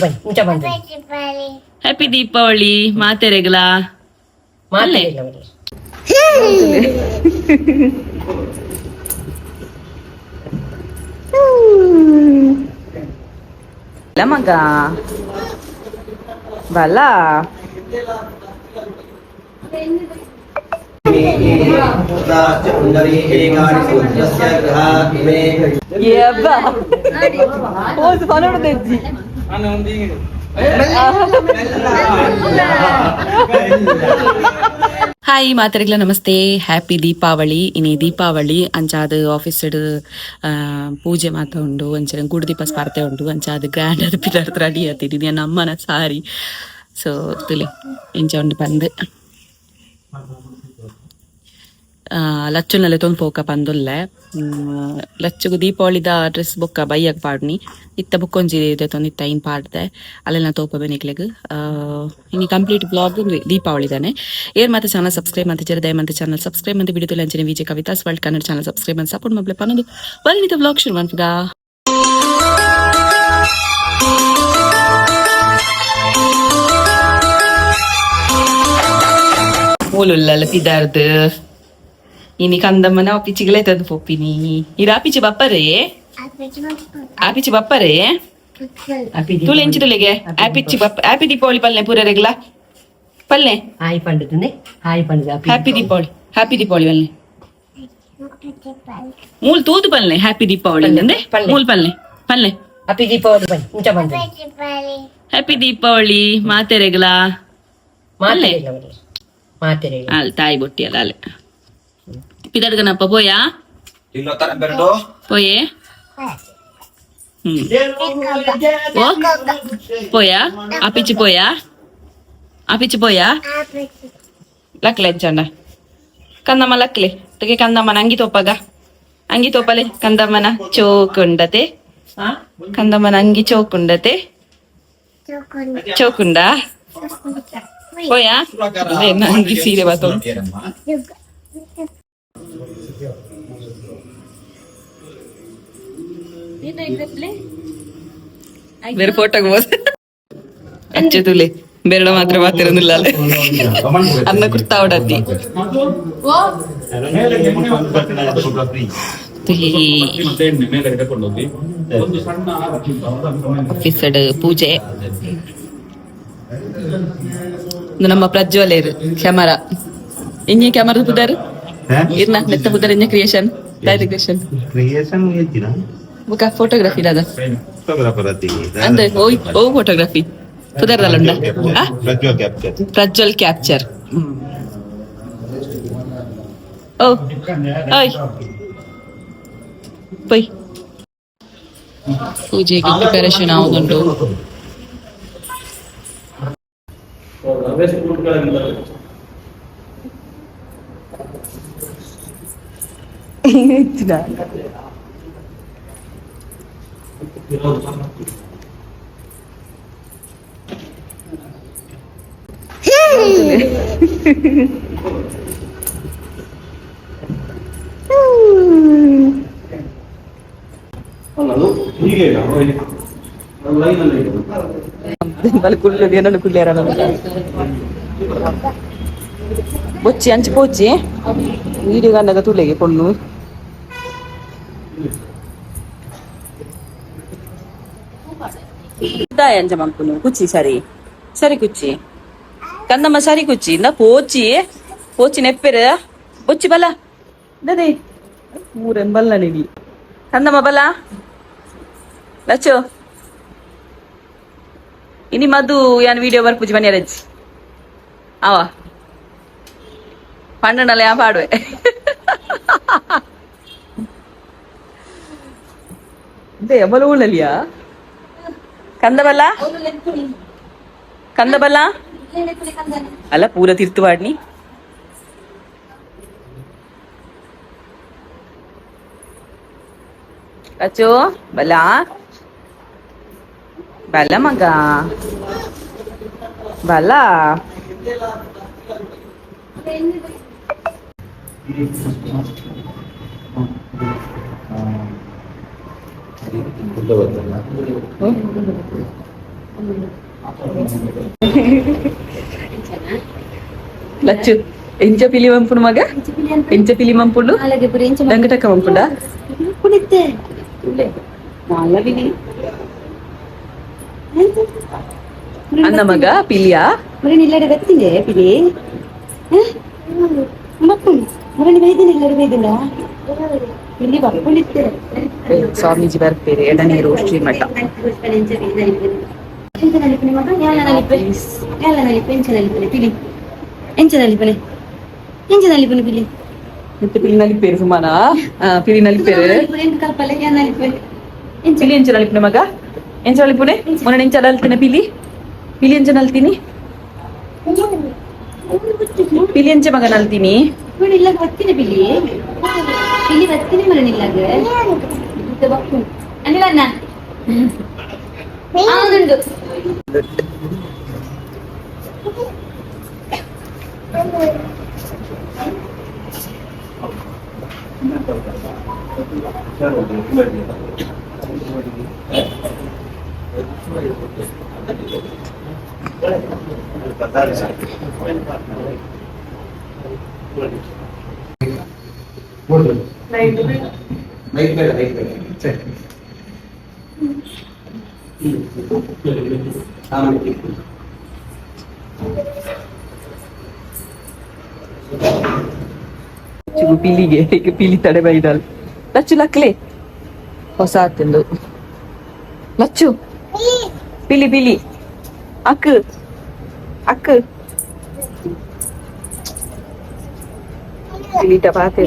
ಬನ್ನಿ ಇಂಚ ಬಂದು. ಹ್ಯಾಪಿ ದೀಪಾವಳಿ ಮಾತೆರೆಗ್ಲಾ. ಮಾತಾಡಿಲ್ಲ ಅವರಿಗೆ. ಮಗ ಬಲ. ಹಾಯ್ ಮಾತರಿಗ್ಲ, ನಮಸ್ತೆ, ಹ್ಯಾಪಿ ದೀಪಾವಳಿ. ಇನಿ ದೀಪಾವಳಿ ಅಂಚಾದ ಆಫೀಸ್ ಪೂಜೆ ಮಾತ ಉಂಡು. ಅಂಚನೆ ಗೂಡು ದೀಪ ಸ್ಪರ್ಧೆ ಉಂಡು. ಅಂಚಾದ ಗ್ರ್ಯಾಂಡ್ ಅದು ಪಿದಾರ್ದು ರೆಡಿ ಆತಿದ್ದೀನಿ. ನಮ್ಮನ ಸಾರಿ ಸೊ ತುಲೆ ಇಂಚ ಉಂಡು ಪಂದ್ ಲಚ್ಚುನಲೆ ತೊಂದು ಪೋಕ ಪಂದುಲ್ಲೆ. ಲಚ್ಚುಗು ದೀಪಾವಳಿದ ಡ್ರೆಸ್ ಬೊಕ್ಕ ಬಯ್ಯಗ್ ಪಾಡ್ನಿ ಇತ್ತ. ಬೊಕ್ಕೊಂಜಿ ದೆತೊಂದು ಇತ್ತ ಇನ್ ಪಾಡ್ದೆ ಅಲ್ಲೆಲ್ಲ ತೋಪ ಬೆನಿಕ್ಲೆಗ್. ಇನಿ ಕಂಪ್ಲೀಟ್ ಬ್ಲಾಗ್ ದೀಪಾವಳಿದಾನೆ. ಏರ್ ಮಾತ ಚಾನಲ್ ಸಬ್ಸ್ಕ್ರೈಬ್ ಅಂತ ದಯ ಮಂತ ಚಾನಲ್ ಸಬ್ಸ್ಕ್ರೈಬ್ ಅಂತ ವಿಡಿಯೋ ಅಂಚನೆ Vijaya Kavitha's world Kannada channel subscribe ಅಂತ ಸಪೋರ್ಟ್ ಮಬ್ಲೆ ಪನ್ನದು. ಬನ್ನಿ, ಬ್ಲಾಗ್ ಶುರು ಮನ್ಪುಗ. ಮೂಲುಲ್ಲಲ್ಲ ಪಿದಾರ್ದು. ಇನಿ ಕಂದಮ್ಮನ ಆಪಿಚಿಗಳೇ ತಂದು ಪೋಪಿನಿ. ಇರು ಆಪಿಚಿ ಬಪ್ಪರೇ, ಆಪಿಚಿ ಬಪ್ಪರೇ. ತುಲೆ ಎಂಚಿ ತುಲೆಗೆ ಆಪಿಚ್ಚಿ ಬಪ್ಪ. ಹ್ಯಾಪಿ ದೀಪಾವಳಿ ಪಲ್ಲೆ ಪೂರರೆಗ್ಲ ಪಲ್ಲೆ. ಹಾಯ್ ಪಂಡದನೆ, ಹಾಯ್ ಪಂಡದ. ಹ್ಯಾಪಿ ದೀಪಾವಳಿ, ಹ್ಯಾಪಿ ದೀಪಾವಳಿ ಪಲ್ಲೆ. ಮೂಲ್ ತೂದು ಪಲ್ಲೆ, ಹ್ಯಾಪಿ ದೀಪಾವಳಿ ಅಂದ್ರೆ. ಪಲ್ಲೆ. ಮೂಲ್ ಪಲ್ಲೆ ಪಲ್ಲೆ. ಹ್ಯಾಪಿ ದೀಪಾವಳಿ, ಬನ್ನಿ ಇಂಚ ಬಂದು. ಹ್ಯಾಪಿ ದೀಪಾವಳಿ ಮಾತೆರೆಗ್ಲಾ. ಮಾತಾಡಿಲ್ಲ ಅವರಿಗೆ, ಮಾತಾಡಿಲ್ಲ. ಅಲ್ ತಾಯಿ ಬೊಟ್ಟಿ ಅಲ್ಲ ಅಲ್ಲೇ ಪಿದಾಡ್ಗನಪ್ಪ ಪೋಯಾ ಪೋಯೆ. ಹ್ಮ್ ಓ ಪೋಯಾ, ಆಪಿಚ್ಚಿ ಪೋಯಾ, ಆಪಿಚ್ಚಿ ಪೋಯಾ. ಲಕ್ಲೆ ಅಂಚಂಡ ಕಂದಮ್ಮ ಲಕ್ಲೆ ತುಗೆ. ಕಂದಮ್ಮನ ಅಂಗಿ ತೋಪಾಗ, ಅಂಗಿ ತೋಪಲೆ. ಕಂದಮ್ಮನ ಚೋಕುಂಡತೆ, ಕಂದಮ್ಮನ ಅಂಗಿ ಚೋಕುಂಡತೆ, ಚೋಕುಂಡ. ಪೋಯಾ ಅದೇ ಅಂಗಿ ಸೀರೆ ಬಾತೋ. ಬೇರೆ ಫೋಟೋಗೆ ಹೋದ ಅಚ್ಚೆ ತುಲೆ ಬೇರೆ ಮಾತ್ರ ಮಾತಿರೋದಿಲ್ಲ ಅಲ್ಲೇ ಅನ್ನ ಕುರ್ತಾ ಹೊಡತಿ. ಆಫೀಸ್ ಪೂಜೆ. ಇದು ನಮ್ಮ ಪ್ರಜ್ವಲೇರು ಕ್ಯಾಮರಾ. ಇಂಜಿ ಕ್ಯಾಮರಾ ಪುದರ್ ಇರ್ನ ನೆತ್ತ ಪುದರ್ ಇಂಜ ಕ್ರಿಯೇಷನ್ ಕ್ರಿಯೇಷನ್. ಕ್ರಿಯೇಷನ್ ಹೇಳ್ತೀರಾ? ಬುಕ ಫೋಟೋಗ್ರಫಿ ದಾದ? ಫೋಟೋಗ್ರಾಫರ್ ಅತಿ. ಅಂದ್ರೆ ಓಯ್ ಓ ಫೋಟೋಗ್ರಫಿ ಪುದರ್ದಲ್ಲುಂಡ. ಪ್ರಜ್ವಲ್ ಕ್ಯಾಪ್ಚರ್. ಪ್ರಜ್ವಲ್ ಕ್ಯಾಪ್ಚರ್. ಓ ಓಯ್ ಪೊಯ್. ಪೂಜೆಗೆ ಪ್ರಿಪರೇಷನ್ ಆವುದುಂಟು. ಕುಳ್ಳು ಏನನ್ನು ಕುಳ್ಳಿಯಾರ ಬೊಚ್ಚಿ ಅಂಚಿ ಪೋಚಿ ವೀಡಿಯೋ ಗನ್ನಗ ತುಲೆಗೆ ಪೊಣ್ಣು. ಅಂಚ ಮನ್ಪುನು ಕುಚ್ಚಿ ಸರಿ ಸರಿ ಕುಚ್ಚಿ ಕಂದಮ್ಮ ಸರಿ ಕುಚ್ಚಿ ಇಂದ ಪೋಚಿ ಪೋಚಿ ನೆಪ್ಪೆರೆ ಬೊಚ್ಚಿ ಬಲ ದದೆ ಮೂರೆಂಬಲ್ಲ ನಿಡಿ ಕಂದಮ್ಮ ಬಲ ಲಚ್ಚು. ಇನಿ ಮಧು ಯಾನ್ ವಿಡಿಯೋ ಬರ್ಪುಜಿ ಮನೆಯರಜ್ಜಿ ಅವ ಪಣ್ಣನಲ್ಲ ಯಾ ಪಾಡುವೆ. ಬಲ ಊಳಲಿಯಾ ಕಂದ ಬಲ್ಲ, ಕಂದ ಬಲ್ಲ ಅಲ್ಲ ಪೂರ ತಿರ್ತು ಪಾಡ್ನಿ. ಅಚ್ಚೋ ಬಲ ಬಲ ಮಗ ಬಲ. Lachchu ಎಂಚ ಪಿಲಿ ಮಂಪುಡು ಮಗ, ಎಂಚ ಪಿಲಿ ಮಂಪುಂಡು? ರಂಗಟಕ್ಕ ಮಂಪುಂಡ? ಅನ್ನ ಮಗ ಪಿಲಿಯಾ? ಇಲ್ಲಡೆ ಪಿಲಿ ಮುರಣಿ ಬೈದಿನ ಇಲ್ಲಡೆ ಬೈದಿಲ್ಲ ಪಿಲಿ ಬಪ್ಪುಣಿತ್ತೆ. ಸ್ವಾಮೀಜಿ ಬರ್ಪೇರು ಎಡನೀರು ಶ್ರೀಮಠ. ಎಂಚ ನಲಿಪುನೆ ಮಗ? ಯಾಲ ನಲಿಪೆ, ಯಾಲ ನಲಿಪೆ? ಎಂಚ ನಲಿಪುನೆ ಪಿಲಿ? ಎಂಚ ನಲಿಪುನೆ, ಎಂಚ ನಲಿಪುನೆ ಪಿಲಿ? ಮತ್ತೆ ಪಿಲಿ ನಲಿಪೇರು ಸುಮಾನ, ಪಿಲಿ ನಲಿಪೇರು. ಎಂಕ ಕಲ್ಪಲೆ ಯಾನ್ ನಲಿಪೆ? ಎಂಚ? ಪಿಲಿ ಎಂಚ ನಲಿಪುನೆ ಮಗ? ಎಂಚ ನಲಿಪುನೆ? ಮೊನ್ನೆ ಎಂಚ ನಲ್ತಿನ ಪಿಲಿ? ಪಿಲಿ ಎಂಚ ನಲ್ತೀನಿ? ಪಿಲಿ ಎಂಚ ಮಗ ನಲ್ತೀನಿ? ಬಿಡು, ಇಲ್ಲಾಗ ಬತ್ತಿನ ಪಿಲಿ, ಪಿಲಿ ಬತ್ತಿನ ಮರಣ ಇಲ್ಲಾಗ ಬಪ್ಪು ಅನಿಲ ಅಣ್ಣ ಆದುಂಡು. ಲಚ್ಚುಗು ಪಿಲಿಗೆ ಈಗ ಪಿಲಿ ತಡೆ ಬೈದಲ್. ಲಚ್ಚು ಲಕ್ಲೆ ಹೊಸ ಆತಂದು. ಲಚ್ಚು ಪಿಲಿ ಪಿಲಿ ಅಕ್ ಅಕ್ ಪಿಲಿಟ ಪಾತೆ.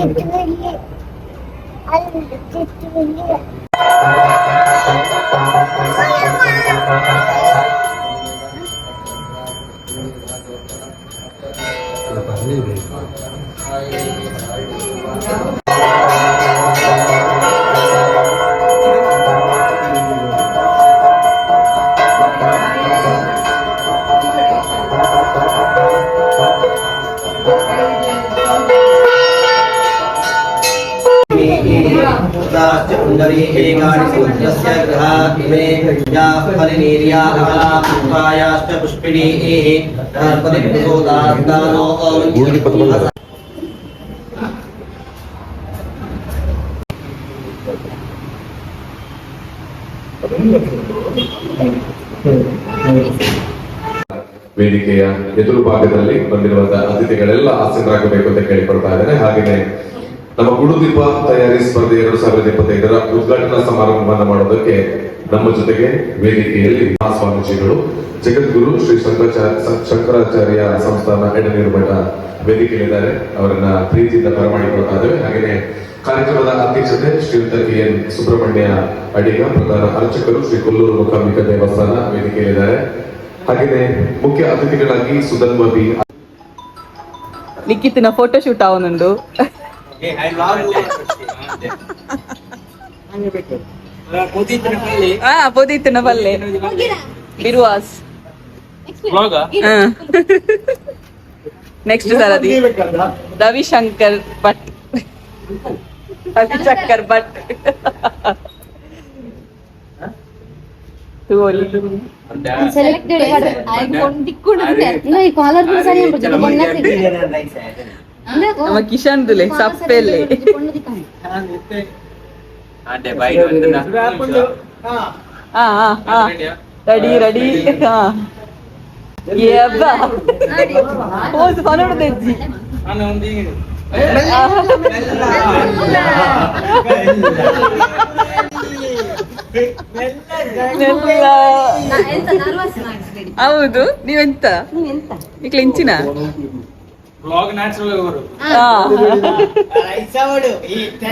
पुण्डरीकाणि समुद्रस्य गृहात् इमे याः फलिनीर्या अमला पुष्पायाश्च पुष्पिणीः गणपतिप्रसोदान्तानो. ವೇದಿಕೆಯ ಎದುರು ಭಾಗದಲ್ಲಿ ಬಂದಿರುವಂತಹ ಅತಿಥಿಗಳೆಲ್ಲ ಆಸೀನರಾಗಬೇಕು ಅಂತ ಕೇಳಿಕೊಳ್ತಾ ಇದ್ದೇನೆ. ಹಾಗೆಯೇ ನಮ್ಮ ಗುಡುದೀಪ ತಯಾರಿ ಸ್ಪರ್ಧೆ 2025ರ ಉದ್ಘಾಟನಾ ಸಮಾರಂಭವನ್ನು ಮಾಡೋದಕ್ಕೆ ನಮ್ಮ ಜೊತೆಗೆ ವೇದಿಕೆಯಲ್ಲಿ ಮಹಾಸ್ವಾಮೀಜಿಗಳು, ಜಗದ್ಗುರು ಶ್ರೀ ಶಂಕರಾಚಾರ್ಯ ಸಂಸ್ಥಾನ ಎಡನೀರು ಮಠ ವೇದಿಕೆಯಲ್ಲಿದ್ದಾರೆ. ಅವರನ್ನ ಪ್ರೀತಿಯಿಂದ ಬರಮಾಡಿಕೊಳ್ತಾ ಇದ್ದೇವೆ. ಹಾಗೆಯೇ ಕಾರ್ಯಕ್ರಮದ ಅಧ್ಯಕ್ಷತೆ ಶ್ರೀಯುತ ಕೆ ಎನ್ ಸುಬ್ರಹ್ಮಣ್ಯ ಅಡಿಗ, ಪ್ರಧಾನ ಅರ್ಚಕರು, ಶ್ರೀ ಕೊಲ್ಲೂರು ಮೂಕಾಂಬಿಕಾ ದೇವಸ್ಥಾನ ವೇದಿಕೆಯಲ್ಲಿದ್ದಾರೆ. ಹಾಗೆಯೇ ಮುಖ್ಯ ಅತಿಥಿಗಳಾಗಿ ಸುಧನ್ವ ಬಿ ಲಿಖಿತ್ನ ಫೋಟೋ ಶೂಟ್ ಅವನುಂಡು. ಹಾ, ಪೊದಿತ್ತಿನ ಪಲ್ಲೆ ಬಿರುವಾಸ್. ನೆಕ್ಸ್ಟ್ ಸರದಿ ರವಿಶಂಕರ್ ಭಟ್, ರವಿಶಂಕರ್ ಭಟ್. ಸೆಲೆಕ್ಟೆಡ್ ಕಾಲರ್ ಕೂಡ ಸರಿ. ನಮ್ಮ ಕಿಶನ್ ದುಲೆ ಸಪ್ಪೆಲ್ಲೆ. ಹಾ ಹಾ ಹಾ, ರೆಡಿ ರೆಡಿ. ಹಾ, ಯಬ್ಬ ಹೋಸ್ ಪನೋಡು ತೆಜ್ಜಿ. ನೆಲ್ಲ. ಹೌದು, ನೀವೆಂತ ಇಕ್ಲೆ ಇಂಚಿನ? ಹಾ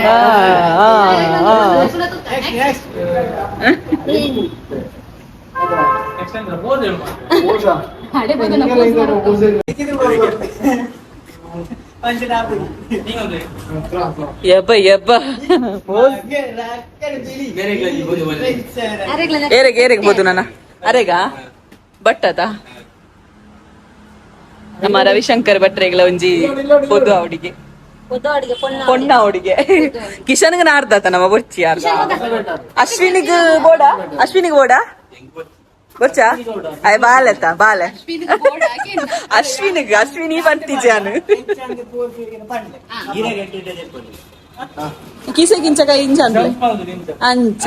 ಹಾ ಹಾ. ಯಬ್ಬ ಯಬ್ಬ, ಏರೆಗ್ ಏರೆಗ್ ಬೋದು ನನ್ನ ಅರೆಗ ಭಟ್ಟದ ನಮ್ಮ ರವಿಶಂಕರ್ ಭಟ್ರೆಗಳ ಒಂಜಿ ಪೊದು ಅವಡಿಗೆ ಪೊಣ್ಣ ಅವಡಿಗೆ ಕಿಶನ್ಗ್ ನಾರ್ದಾತ ನಮ್ಮ ಬೊರ್ಚಿ ಯಾರ್ದ. ಅಶ್ವಿನಿಗ್ ಬೋಡ, ಅಶ್ವಿನಿಗ್ ಬೋಡ. ಬೊಚ್ಚಾ ಅಯ್ ಬಾಲೆತ ಬಾಲೆ ಅಶ್ವಿನಿಗ್ ಅಶ್ವಿನಿ ಬಂತಿಜಾನು ಕಿಸೆ ಕಿಂಚಕ ಇಂಚ ಅಂಚ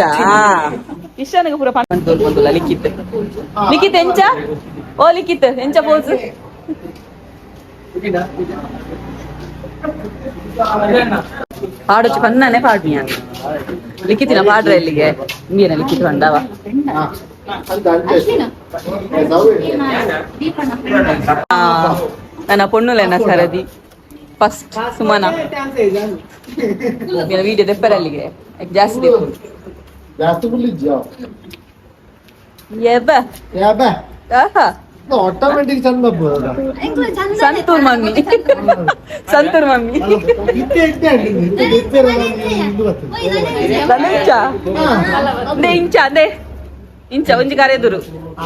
ಇಶಾನಿಗೆ ಪೂರ ಪಂಡ ಬಂದುಲ್ಲ ಲಿಖಿತ್ ಲಿಖಿತ್ ಎಂಚ ಓ ಲಿಖಿತ್ ಎಂಚ ಪೋಸ್ ಪಾಡೊಚ್ಚು ಪನ್ನನೆ ಪಾಡ್ಮಿಯ ಲಿಖಿತಿನ ಪಾಡ್ರ ಇಲ್ಲಿಗೆ ಇಂಡಿಯನ ಲಿಖಿತ್ ಬಂದವ ನನ್ನ ಪೊಣ್ಣುಲೆನ ಸರದಿ ಫಸ್ಟ್ ಸುಮನ ವಿಡಿಯೋ ದೆಪ್ಪರಲ್ಲಿಗೆ ಜಾಸ್ತಿ ದೆಪ್ಪು ಜಾಸ್ತಿ ಫುಲ್ ಎಬ್ಬ ಯಾಬ ಆಹಾ ಆಟೋಮೆಟಿಕ್ ಚಂದ ಸಂತೂರ್ ಮಮ್ಮಿ ಸಂತೂರ್ ಮಮ್ಮಿ ಇತ್ತೆ ಇತ್ತೆ ಇತ್ತೆ ಇತ್ತೆ ಇಂಚ ಅಂದೆ ಇಂಚ ಅಂದೆ ಇಂಚ ಒಂಜಿ ಕರೆದುರು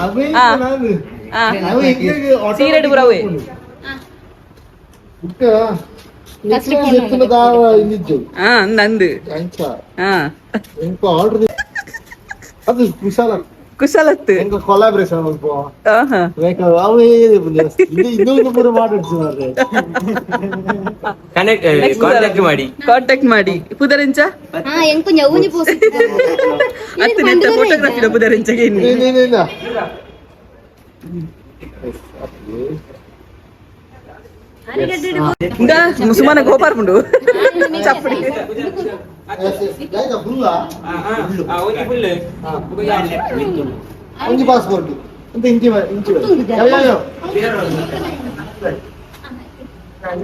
ಅವೇ ಸೀರೆಡ್ ಪೂರ ಅವೇ ನಂದು ಆರ್ಡರ್ ಅದು ಕುಶಾಲ ಕುಶಲತ್ತು ಎಂಕ ಕೊಲಾಬ್ರೇಷನ್ ಮಲ್ಪ ಅವೇ ಇನ್ನೊಂದು ಪೂರ ಮಾಡಿಡ್ಸು ಮಾರ್ರೆ. ಕಾಂಟ್ಯಾಕ್ಟ್ ಮಾಡಿ ಕಾಂಟ್ಯಾಕ್ಟ್ ಮಾಡಿ ಪುದರಿಂಚ ಎಂಕು ഞವ್ವುನಿ ಪೋಸ್ ಅತ್ತು ನೆತ್ತ ಫೋಟೋಗ್ರಫಿ ಪುದರಿಂಚಗೆ ಇಲ್ಲ ಇಲ್ಲ ಇಲ್ಲ ಇಂದ ಸುಮನ ಗೋಪಾರ್ಪುಂಡು ಚಪ್ಪಡಿ ಒಂಜಿ ಪಾಸ್ಪೋರ್ಟ್ ಅಂತ ಇಂಚಿ ಇಂಚಿ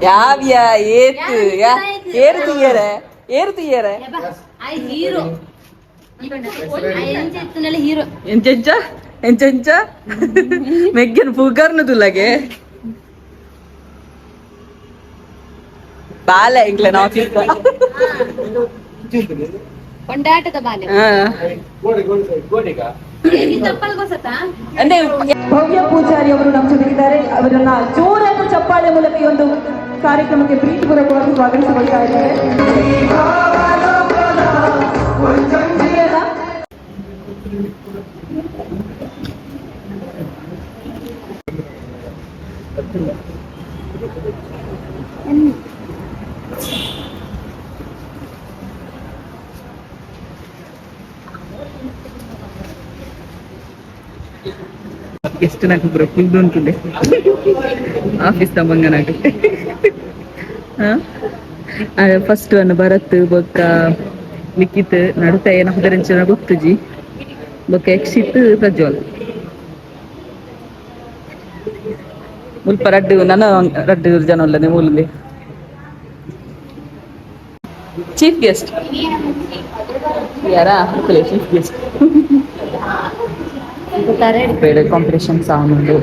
ಯಾವ್ಯ ಏತ್ ಯಾ ಏರು ತುಯ್ಯರೆ ಏರು ತುಯ್ಯರೆ ಹೀರೋ ಹೀರೋ ಎಂಚೆಂಚ ಎಂಚೆಂಚ ಮೆಗ್ಗನ್ ಪುಗರ್ನು ತುಲಗೆ ಬಾಲೆ ಎಂಕ್ಲೆನ ಆಫೀಸ್ ಕೊಂಡಾಟದ ಬಾಲೆ ಅಂದ್ರೆ ಭವ್ಯ ಪೂಜಾರಿ ಅವರು ನಮ್ಮ ಜೊತೆಗಿದ್ದಾರೆ. ಅವರನ್ನ ಜೋರಾದ ಚಪ್ಪಾಳೆ ಮೂಲಕ ಈ ಒಂದು ಕಾರ್ಯಕ್ರಮಕ್ಕೆ ಪ್ರೀತಿಪೂರ್ವಕವಾಗಿ ಸ್ವಾಗತಿಸಿಕೊಳ್ತಾ ಇದ್ದಾರೆ. ಎಷ್ಟು నాకు ಬ್ರೋ ಫುಲ್ ಉಂಟುಂಡೆ ಆಫೀಸ್ ತಮ್ಮಂಗ నాకు. ಫಸ್ಟ್ ಒನ್ ಭರತ್ ಬೊಕ್ಕ ಲಿಖಿತ್ ನಡುತ ಏನ ಹುದರಂಚನ ಗೊತ್ತುಜಿ ಬೊಕ್ಕ ಯಕ್ಷಿತ್ ಪ್ರಜ್ವಲ್ ಮುಲ್ಪ ರಡ್ಡು ನನ್ನ ರಡ್ಡು ಜನ ಉಲ್ಲನೆ ಮೂಲುಂದೆ ಚೀಫ್ ಗೆಸ್ಟ್ ಯಾರಾ ಚೀಫ್ ಗೆಸ್ಟ್ ಬೇಡ ಕಾಂಪಿಟೇಷನ್ ಸಾಂಗ್ ಉಂಟು.